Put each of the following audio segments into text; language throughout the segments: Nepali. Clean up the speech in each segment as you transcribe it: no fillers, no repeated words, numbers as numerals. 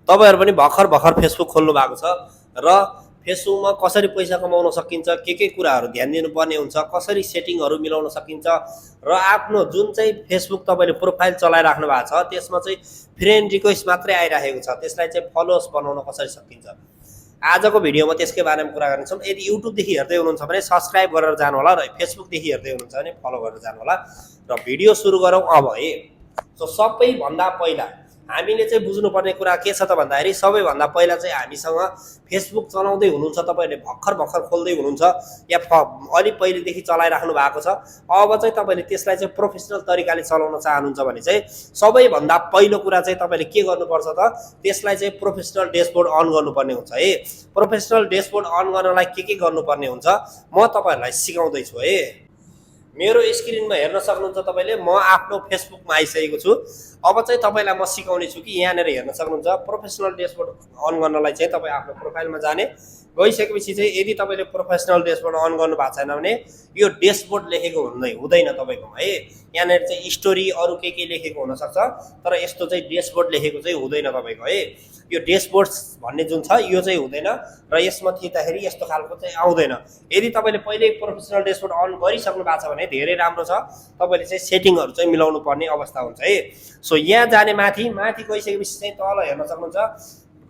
तपाईहरु पनि भर्खर भर्खर फेसबुक खोल्नु भएको छ र फेसबुकमा कसरी पैसा कमाउन सकिन्छ के कुराहरु ध्यान दिनुपर्ने हुन्छ कसरी सेटिङहरु मिलाउन सकिन्छ र आफ्नो जुन चाहिँ फेसबुक तपाईले प्रोफाइल चलाइराख्नु भएको छ त्यसमा चाहिँ फ्रेन्ड रिक्वेस्ट मात्रै आइराखेको छ त्यसलाई चाहिँ फलोअर्स बनाउन कसरी सकिन्छ आजको भिडियोमा त्यसकै बारेमा कुरा गर्नेछौं। यदि युट्युब देखि हेर्दै हुनुहुन्छ भने सब्स्क्राइब गरेर जानु होला र फेसबुक देखि हेर्दै हुनुहुन्छ भने फलो गरेर जानु होला र भिडियो सुरु गरौँ अब है। सो सबैभन्दा पहिला हामीले चाहिँ बुझ्नुपर्ने कुरा के छ त भन्दाखेरि सबैभन्दा पहिला चाहिँ हामीसँग फेसबुक चलाउँदै हुनुहुन्छ तपाईले भर्खर भर्खर खोल्दै हुनुहुन्छ या अलि पहिलेदेखि चलाइराख्नु भएको छ अब चाहिँ तपाईले त्यसलाई चाहिँ प्रोफेसनल तरिकाले चलाउन चाहनुहुन्छ भने चाहिँ सबैभन्दा पहिलो कुरा चाहिँ तपाईले के गर्नुपर्छ त त्यसलाई चाहिँ प्रोफेसनल ड्याशबोर्ड अन गर्नुपर्ने हुन्छ है। प्रोफेसनल ड्याशबोर्ड अन गर्नलाई के गर्नुपर्ने हुन्छ म तपाईहरुलाई सिकाउँदै छु है। मेरो स्क्रिनमा हेर्न सक्नुहुन्छ तपाईले म आफ्नो फेसबुकमा आइसकेको छु। अब चाहिँ तपाईलाई म सिकाउने छु कि यहाँनेर हेर्न सक्नुहुन्छ प्रोफेसनल ड्याशबोर्ड अन गर्नलाई चाहिँ तपाई आफ्नो प्रोफाइलमा जाने गइसकेपछि चाहिँ यदि तपाईले प्रोफेसनल ड्याशबोर्ड अन गर्नु भएको छैन भने यो ड्याशबोर्ड लेखेको हुँदैन तपाईकोमा है। यहाँनेर चाहिँ स्टोरी अरु के लेखेको हुन सक्छ तर यस्तो चाहिँ ड्याशबोर्ड लेखेको चाहिँ हुँदैन तपाईको है। यो ड्याशबोर्ड भन्ने जुन छ यो चाहिँ हुँदैन र यसमा थिच्दाखेरि यस्तो खालको चाहिँ आउँदैन। यदि तपाईले पहिले प्रोफेसनल ड्याशबोर्ड अन गरिसक्नु भएको छ भने धेरै राम्रो छ तपाईले चाहिँ सेटिङहरु चाहिँ मिलाउनु पर्ने अवस्था हुन्छ है। सो यहाँ जाने माथि गइसकेपछि चाहिँ तल हेर्न सक्नुहुन्छ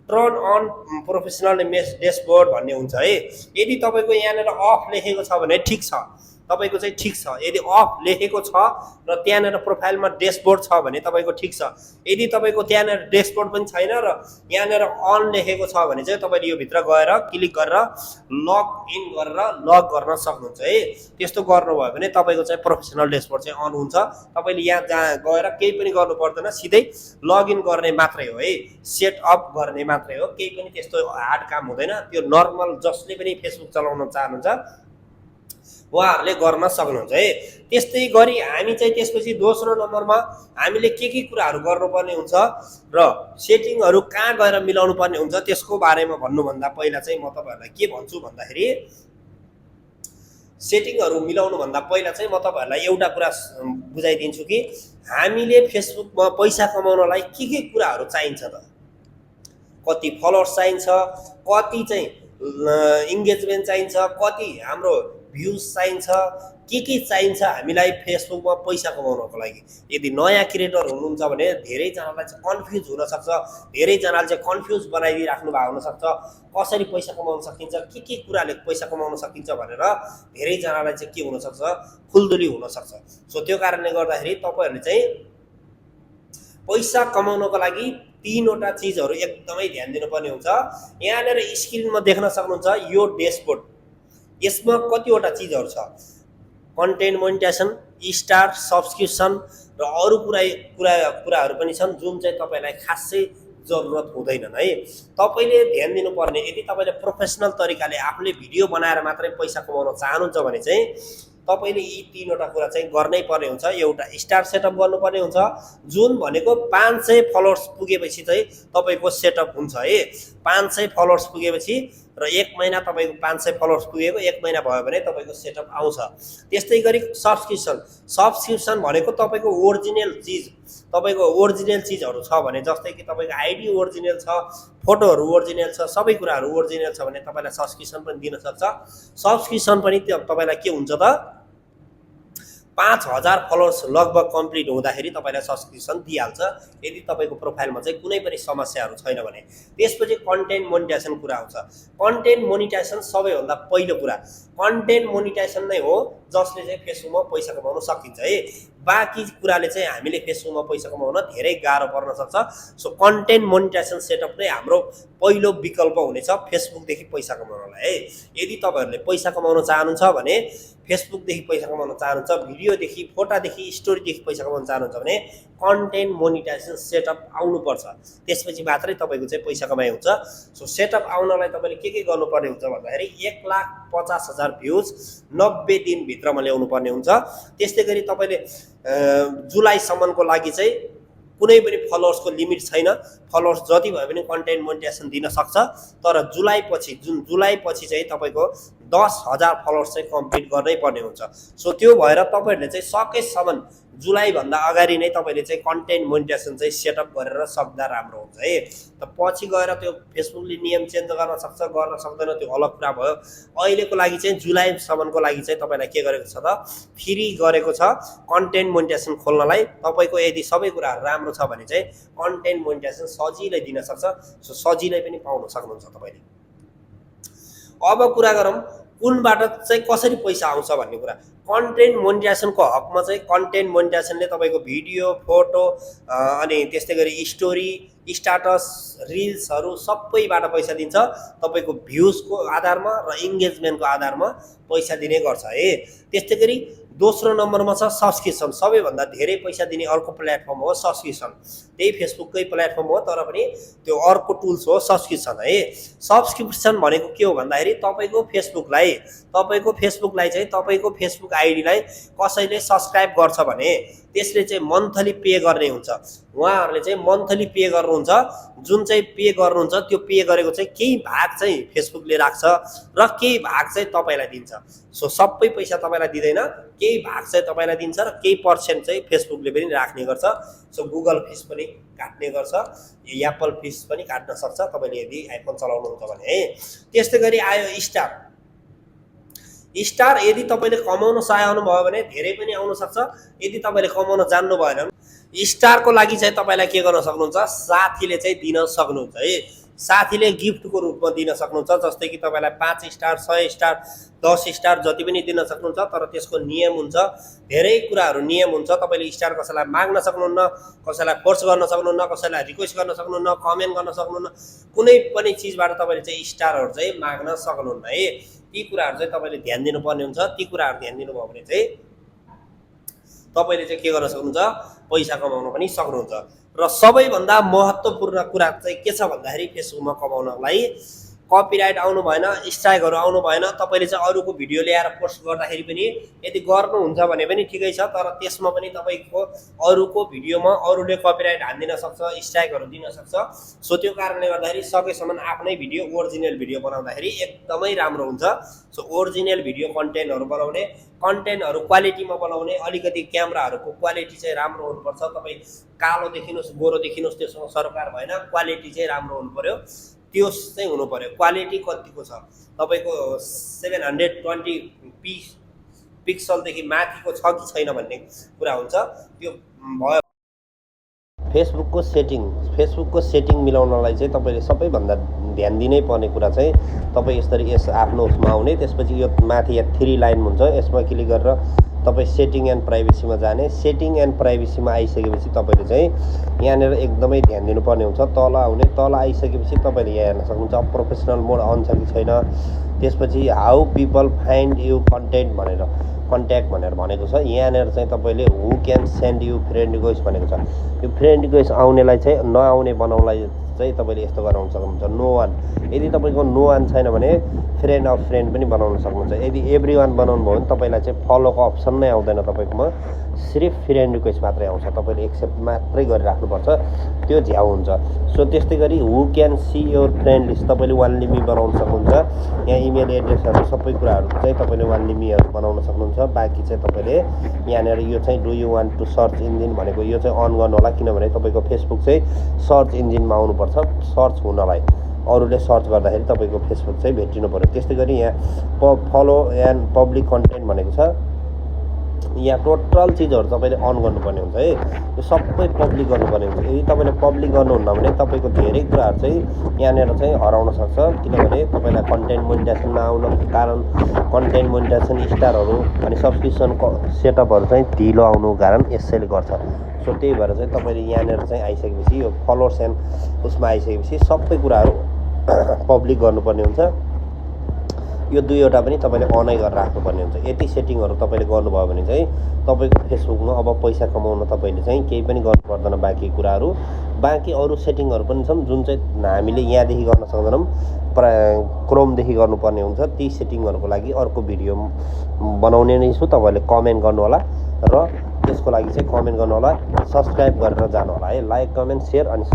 टर्न अन प्रोफेसनल ड्याशबोर्ड भन्ने हुन्छ है। यदि तपाईको यहाँनेर अफ लेखेको छ भने ठीक छ तपाईको चाहिँ ठीक छ। यदि अफ लेखेको छ र त्यहाँनेर प्रोफाइलमा ड्याशबोर्ड छ भने तपाईको ठीक छ। यदि तपाईको त्यहाँनेर ड्याशबोर्ड पनि छैन र यहाँनेर अन लेखेको छ भने चाहिँ तपाईले यो भित्र गएर क्लिक गरेर लग इन गरेर लग गर्न सक्नुहुन्छ है। त्यस्तो गर्नुभयो भने तपाईको चाहिँ प्रोफेसनल ड्याशबोर्ड चाहिँ अन हुन्छ। तपाईले यहाँ गएर केही पनि गर्नु पर्दैन सिधै लगइन गर्ने मात्रै हो है। सेट अप गर्ने मात्रै हो केही पनि त्यस्तो हार्ड काम हुँदैन। त्यो नर्मल जसले पनि फेसबुक चलाउन चाहनुहुन्छ उहाँहरुले गर्न सक्नुहुन्छ है। त्यस्तै गरी हामी चाहिँ त्यसपछि दोस्रो नम्बरमा हामीले के कुराहरु गर्नुपर्ने हुन्छ र सेटिङहरु कहाँ गएर मिलाउनु पर्ने हुन्छ त्यसको बारेमा भन्नुभन्दा पहिला चाहिँ म तपाईहरुलाई के भन्छु भन्दाखेरि सेटिङहरु मिलाउनु भन्दा पहिला चाहिँ म तपाईहरुलाई एउटा कुरा बुझाइदिन्छु कि हामीले फेसबुकमा पैसा कमाउनलाई के कुराहरु चाहिन्छ त कति फलोअर्स चाहिन्छ कति चाहिँ एंगेजमेन्ट चाहिन्छ कति हाम्रो भ्यूज चाहिन्छ के चाहिन्छ हामीलाई फेसबुकमा पैसा कमाउनको लागि। यदि नयाँ क्रिएटर हुनुहुन्छ भने धेरै जनालाई चाहिँ कन्फ्युज हुन सक्छ धेरै जनाले चाहिँ कन्फ्युज बनाइदिराख्नु भएको हुन सक्छ कसरी पैसा कमाउन सकिन्छ के कुराले पैसा कमाउन सकिन्छ भनेर धेरै जनालाई चाहिँ के हुन सक्छ खुल्दुली हुन सक्छ। सो त्यो कारणले गर्दाखेरि तपाईहरुले चाहिँ पैसा कमाउनको लागि तीनवटा चीजहरु एकदमै ध्यान दिनुपर्ने हुन्छ। यहाँनेर स्क्रिनमा देख्न सक्नुहुन्छ यो ड्याशबोर्ड यसमा कतिवटा चीजहरु छ कन्टेन्ट मोनेटाइजेसन स्टार सब्स्क्रिप्सन र अरु कुराहरु पनि छन् जुन चाहिँ तपाईलाई खासै जरुरत हुँदैनन् है। तपाईले ध्यान दिनुपर्ने यदि तपाईले प्रोफेसनल तरिकाले आफूले भिडियो बनाएर मात्रै पैसा कमाउन चाहनुहुन्छ भने चाहिँ तपाईले यी तीनवटा कुरा चाहिँ गर्नै पर्ने हुन्छ। एउटा स्टार सेटअप गर्नुपर्ने हुन्छ जुन भनेको 500 फलोअर्स पुगेपछि चाहिँ तपाईको सेटअप हुन्छ है। 500 फलोअर्स पुगेपछि र एक महिना तपाईको 500 फलोअर्स पुगेको एक महिना भयो भने तपाईको सेटअप आउँछ। त्यस्तै गरी सब्स्क्रिप्सन भनेको तपाईको ओरिजिनल चीज तपाईको ओरिजिनल चीजहरु छ भने जस्तै कि तपाईको आईडी ओरिजिनल छ फोटोहरु ओरिजिनल छ सबै कुराहरु ओरिजिनल छ भने तपाईलाई सब्स्क्रिप्सन पनि दिन सक्छ। सब्स्क्रिप्सन पनि तपाईलाई के हुन्छ त 5000 फलोअर्स लगभग कम्प्लिट हुँदाखेरि तपाईलाई सब्स्क्रिप्सन दिइहाल्छ यदि तपाईको प्रोफाइलमा चाहिँ कुनै पनि समस्याहरु छैन भने। त्यसपछि कन्टेन्ट मोनेटाइजेसन कुरा आउँछ। कन्टेन्ट मोनेटाइजेसन सबैभन्दा पहिलो कुरा कन्टेन्ट मोनेटाइजेसन नै हो जसले चाहिँ फेसबुकमा पैसा कमाउन सकिन्छ है। बाँकी कुराले चाहिँ हामीले फेसबुकमा पैसा कमाउन धेरै गाह्रो पर्न सक्छ। सो कन्टेन्ट मोनेटाइजेसन सेटअप नै हाम्रो पहिलो विकल्प हुनेछ फेसबुकदेखि पैसा कमाउनलाई है। यदि तपाईहरुले पैसा कमाउन चाहनुहुन्छ भने फेसबुकदेखि पैसा कमाउन चाहनुहुन्छ भिडियोदेखि फोटादेखि स्टोरीदेखि पैसा कमाउन चाहनुहुन्छ भने कन्टेन्ट मोनेटाइजेसन सेटअप आउनुपर्छ त्यसपछि मात्रै तपाईको चाहिँ पैसा कमाइ हुन्छ। सो सेटअप आउनलाई तपाईले के गर्नुपर्ने हुन्छ भन्दाखेरि 1,50,000 भ्यूज 90 दिन भित्रमा ल्याउनु पर्ने हुन्छ। त्यस्तै गरी तपाईले जुलाईसम्मको लागि चाहिँ कुनै पनि फलोअर्सको लिमिट छैन फलोअर्स जति भए पनि कन्टेन्ट मोनेटाइजेसन दिन सक्छ तर जुलाई पछि चाहिँ तपाईको 10,000 फलोवर्स चाहिँ कम्प्लिट गर्नै पर्ने हुन्छ। सो त्यो भएर तपाईँहरूले चाहिँ सकेसम्म जुलाईभन्दा अगाडि नै तपाईँले चाहिँ कन्टेन्ट मोनिटाइजेसन चाहिँ सेटअप गरेर सक्दा राम्रो हुन्छ है। त पछि गएर त्यो फेसबुकले नियम चेन्ज गर्न सक्छ गर्न सक्दैन त्यो अलग कुरा भयो। अहिलेको लागि चाहिँ जुलाईसम्मको लागि चाहिँ तपाईँलाई के गरेको छ त फ्री गरेको छ कन्टेन्ट मोनिटाइजेसन खोल्नलाई। तपाईँको यदि सबै कुराहरू राम्रो छ भने चाहिँ कन्टेन्ट मोनिटाइजेसन सजिलै दिन सक्छ। सो सजिलै पनि पाउन सक्नुहुन्छ तपाईँले। अब कुरा गरौँ कुनबाट चाहिँ कसरी पैसा आउँछ भन्ने कुरा। कन्टेन्ट मोनिटाइजेसनको हकमा चाहिँ कन्टेन्ट मोनिटाइजेसनले तपाईँको भिडियो फोटो अनि त्यस्तै गरी स्टोरी स्टाटस रिल्सहरू सबैबाट पैसा दिन्छ। तपाईँको भ्युजको आधारमा र इङ्गेजमेन्टको आधारमा पैसा दिने गर्छ है। त्यस्तै गरी दोस्रो नम्बरमा छ सब्सक्रिप्सन। सबैभन्दा धेरै पैसा दिने अर्को प्लेटफर्म हो सब्सक्रिप्सन। त्यही फेसबुककै प्लेटफर्म हो तर पनि त्यो अर्को टुल्स हो सब्सक्रिप्सन है। सब्सक्रिप्सन भनेको के हो भन्दाखेरि तपाईँको फेसबुकलाई चाहिँ तपाईँको फेसबुक आइडीलाई कसैले सब्सक्राइब गर्छ भने त्यसले चाहिँ मन्थली पे गर्ने हुन्छ। उहाँहरूले चाहिँ मन्थली पे गर्नुहुन्छ। जुन चाहिँ पे गर्नुहुन्छ त्यो पे गरेको चाहिँ केही भाग चाहिँ फेसबुकले राख्छ र केही भाग चाहिँ तपाईँलाई दिन्छ। सो सबै पैसा तपाईँलाई दिँदैन, केही भाग चाहिँ तपाईँलाई दिन्छ र केही पर्सेन्ट चाहिँ फेसबुकले पनि राख्ने गर्छ। सो गुगल फिस पनि काट्ने गर्छ, एप्पल फिस पनि काट्न सक्छ तपाईँले यदि आइफोन चलाउनुहुन्छ भने है। त्यस्तै गरी आयो स्टार। यदि तपाईँले कमाउन सहायनु भयो भने धेरै पनि आउन सक्छ। यदि तपाईँले कमाउन जान्नु भएन स्टारको लागि चाहिँ तपाईँलाई के गर्न सक्नुहुन्छ साथीले चाहिँ दिन सक्नुहुन्छ है। साथीले गिफ्टको रूपमा दिन सक्नुहुन्छ। जस्तै कि तपाईँलाई 5 स्टार 6 स्टार 10 स्टार जति पनि दिन सक्नुहुन्छ। तर त्यसको नियम हुन्छ, धेरै कुराहरू नियम हुन्छ। तपाईँले स्टार कसैलाई माग्न सक्नुहुन्न, कसैलाई फोर्स गर्न सक्नुहुन्न, कसैलाई रिक्वेस्ट गर्न सक्नुहुन्न, कमेन्ट गर्न सक्नुहुन्न। कुनै पनि चिजबाट तपाईँले चाहिँ स्टारहरू चाहिँ माग्न सक्नुहुन्न है। ती कुराहरू चाहिँ तपाईँले ध्यान दिनुपर्ने हुन्छ। ती कुराहरू ध्यान दिनुभयो भने चाहिँ तपाईँले चाहिँ के गर्न सक्नुहुन्छ पैसा कमाउन पनि सक्नुहुन्छ। र सबैभन्दा महत्त्वपूर्ण कुरा चाहिँ के छ भन्दाखेरि फेसबुकमा कमाउनलाई कपिराइट आउनु भएन, स्ट्राइकहरू आउनु भएन। तपाईँले चाहिँ अरूको भिडियो ल्याएर पोस्ट गर्दाखेरि पनि यदि गर्नुहुन्छ भने पनि ठिकै छ, तर त्यसमा पनि तपाईँको अरूको भिडियोमा अरूले कपिराइट हानिदिन सक्छ, स्ट्राइकहरू दिन सक्छ। सो त्यो कारणले गर्दाखेरि सकेसम्म आफ्नै भिडियो ओरिजिनल भिडियो बनाउँदाखेरि एकदमै राम्रो हुन्छ। सो ओरिजिनल भिडियो कन्टेन्टहरू बनाउने, कन्टेन्टहरू क्वालिटीमा बनाउने, अलिकति क्यामेराहरूको क्वालिटी चाहिँ राम्रो हुनुपर्छ। तपाईँ कालो देखिनुहोस् गोरो देखिनुहोस् त्यसमा सरकार भएन, क्वालिटी चाहिँ राम्रो हुनु पर्यो। त्यो चाहिँ हुनु पर्यो। क्वालिटी कतिको छ तपाईँको 720p पिक्सलदेखि माथिको छ कि छैन भन्ने कुरा हुन्छ। त्यो भयो। फेसबुकको सेटिङ मिलाउनलाई चाहिँ तपाईँले सबैभन्दा ध्यान दिनै पर्ने कुरा चाहिँ तपाईँ यसरी आफ्नो उसमा आउने, त्यसपछि यो माथि यहाँ 3 लाइन हुन्छ, यसमा क्लिक गरेर तपाईँ सेटिङ एन्ड प्राइभेसीमा जाने। सेटिङ एन्ड प्राइभेसीमा आइसकेपछि तपाईँले चाहिँ यहाँनिर एकदमै ध्यान दिनुपर्ने हुन्छ। तल आउने, तल आइसकेपछि तपाईँले यहाँ हेर्न सक्नुहुन्छ प्रोफेसनल मोड अन छ कि छैन। त्यसपछि how people find you contact भनेर भनेको छ। यहाँनिर चाहिँ तपाईँले who can send you friend request भनेको छ। यो फ्रेन्ड रिक्वेस्ट आउनेलाई चाहिँ नआउने बनाउनलाई चाहिँ तपाईँले यस्तो गराउन सक्नुहुन्छ नो वान। यदि तपाईँको नो वान छैन भने फ्रेन्ड अफ फ्रेन्ड पनि बनाउन सक्नुहुन्छ। यदि एभ्री वान बनाउनु भयो भने तपाईँलाई चाहिँ फलोको अप्सन नै आउँदैन, तपाईँकोमा सिर्फ फ्रेन्ड रिक्वेस्ट मात्रै आउँछ। तपाईँले एक्सेप्ट मात्रै गरिराख्नुपर्छ, त्यो झ्याउ हुन्छ। सो त्यस्तै गरी who can see your friend list तपाईँले वान लिमी बनाउन सक्नुहुन्छ। यहाँ इमेल एड्रेसहरू सबै कुराहरू चाहिँ तपाईँले वान लिमीहरू बनाउन सक्नुहुन्छ। बाँकी चाहिँ तपाईँले यहाँनिर यो चाहिँ do you want to search engine भनेको यो चाहिँ अन गर्नु होला, किनभने तपाईँको फेसबुक चाहिँ सर्च इन्जिनमा आउनुपर्छ। सर्च हुनलाई अरूले सर्च गर्दाखेरि तपाईँको फेसबुक चाहिँ भेटिनु पर्यो। त्यस्तै गरी यहाँ फलो एन्ड पब्लिक कन्टेन्ट भनेको छ। यहाँ टोटल चिजहरू तपाईँले अन गर्नुपर्ने हुन्छ है। यो सबै पब्लिक गर्नुपर्ने हुन्छ। यदि तपाईँले पब्लिक गर्नुहुन्न भने तपाईँको धेरै कुराहरू चाहिँ यहाँनिर चाहिँ हराउन सक्छ, किनभने तपाईँलाई कन्टेन्ट मोनिटाइजेसन नआउनको कारण कन्टेन्ट मोनिटाइजेसन स्टारहरू अनि सब्सक्रिप्सनको सेटअपहरू चाहिँ ढिलो आउनुको कारण यसैले गर्छ। सो त्यही भएर चाहिँ तपाईँले यहाँनिर चाहिँ आइसकेपछि यो फलोवर्स एन्ड उसमा आइसकेपछि सबै कुराहरू पब्लिक गर्नुपर्ने हुन्छ। यो दुईवटा पनि तपाईँले अनै गरेर राख्नुपर्ने हुन्छ। यति सेटिङहरू तपाईँले गर्नुभयो भने चाहिँ तपाईँको फेसबुकमा अब पैसा कमाउन तपाईँले चाहिँ केही पनि गर्नु पर्दैन। बाँकी कुराहरू बाँकी अरू सेटिङहरू पनि छन् जुन चाहिँ हामीले यहाँदेखि गर्न सक्दैनौँ, क्रोमदेखि गर्नुपर्ने हुन्छ। ती सेटिङहरूको लागि अर्को भिडियो बनाउने नै छु, तपाईँहरूले कमेन्ट गर्नु होला र त्यसको लागि चाहिँ कमेन्ट गर्नु होला, सब्सक्राइब गरेर जानु होला है। लाइक कमेन्ट सेयर अनि